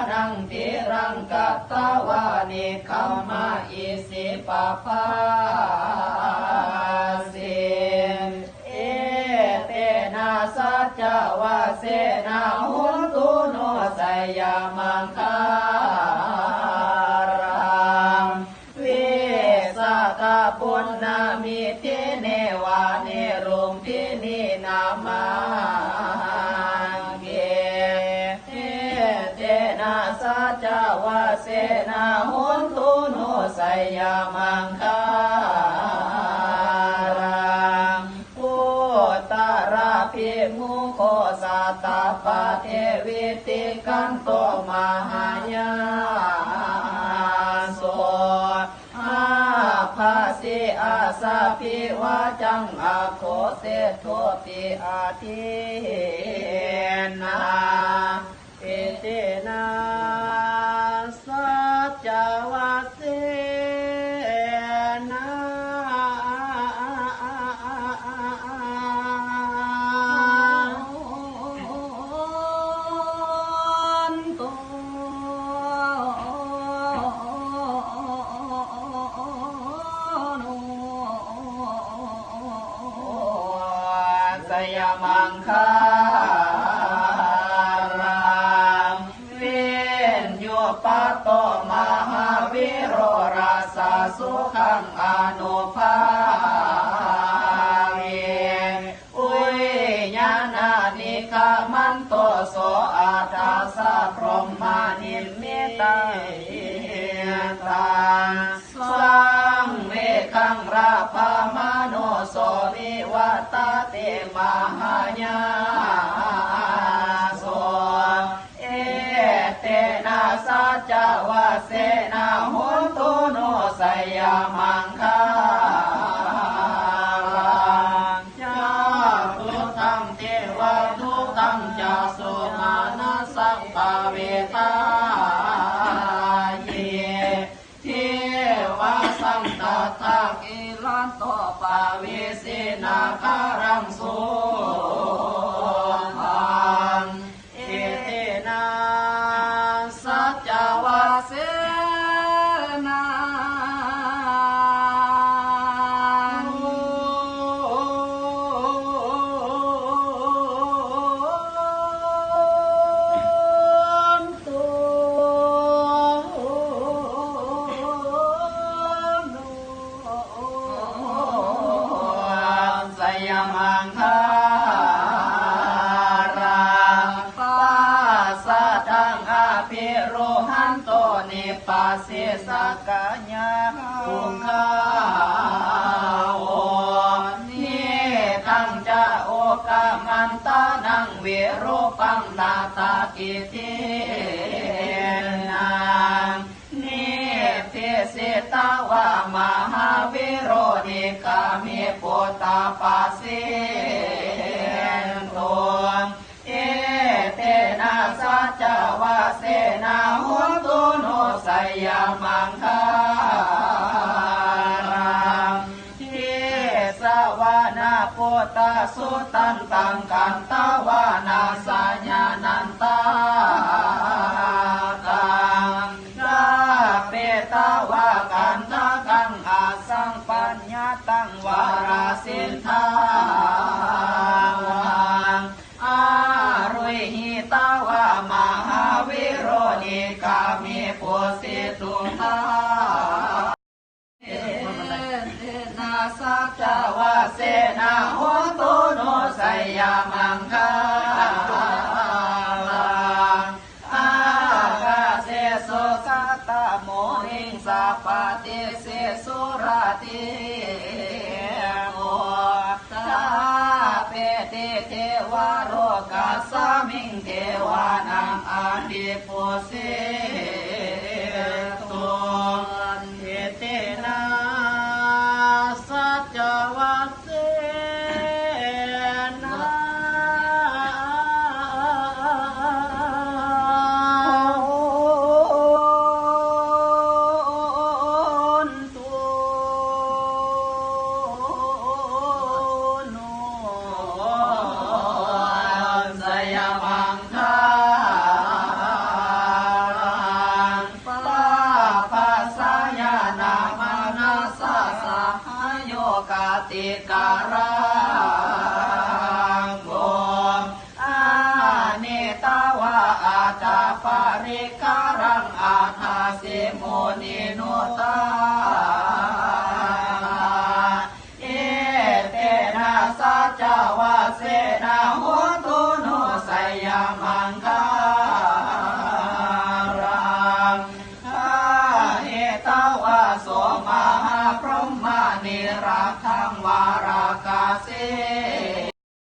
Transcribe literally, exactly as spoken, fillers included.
Naṃ dhīraṃ katvā nikkhamma isipabhāsi. Etena saccavajjena hotu no jayamaṅgalaṃ. Vijjākapuṇṇamidhine vāne lumbhiṇi nāmake. Etena saccavajjena hotu no jayamaṅgalaṃ. Uttarābhimukho sattapadde viddhikanto mahāyāso. Ābhāsi asabhivajjaṃ akhoseṭṭhopi adinnā. Etena saccavajjena hotu no jayamaṅgalaṃ. Viññūpādo mahāvīro rājā sukhaṃ anubhāve. Uyyānanīkhamanto so aṭṭhassa brahmanimmitaṃ saṃvegaṃ labhamāno so vivattati mahāyāso. Etena saccavajjena hotu no jayamaṅgalaṃ. Catunnaṃ devadūtaṃ cakkhumānasambhāvetaye. Devā saṅkhā dakkhiṇanto pavesi nāgaraṃ somaṃ. Etena saccavajjena hotu no jayamaṅgalaṃ. Passaddhaṃ abhirohanto nipāsi sakyaṃ duggāho. Niggaṃ ca okkamantanaṃ virūpaṃ natthakiccena. Nibbisitaṃ vā mahāvīro nikkāmi buddhapasīdo. Etena saccavajjena hotu no jayamaṅgalaṃ. Disvāna buddhasūttantaṃ khandvāna sayanantaṃ. Ṭhāpetvā kaṭṭhakaṃ asampaññataṃ varacitthavā. Āruhhitvā mahāvīro nikkāmi pūjituṃ taṃ. Etena saccavajjena hotu no jayamaṅgalaṃ. Ākāse sukhaṃ modamānā sabbadisā surakkho. Ṭhāpeti devalokasmiṃ devānaṃ adhipajjino.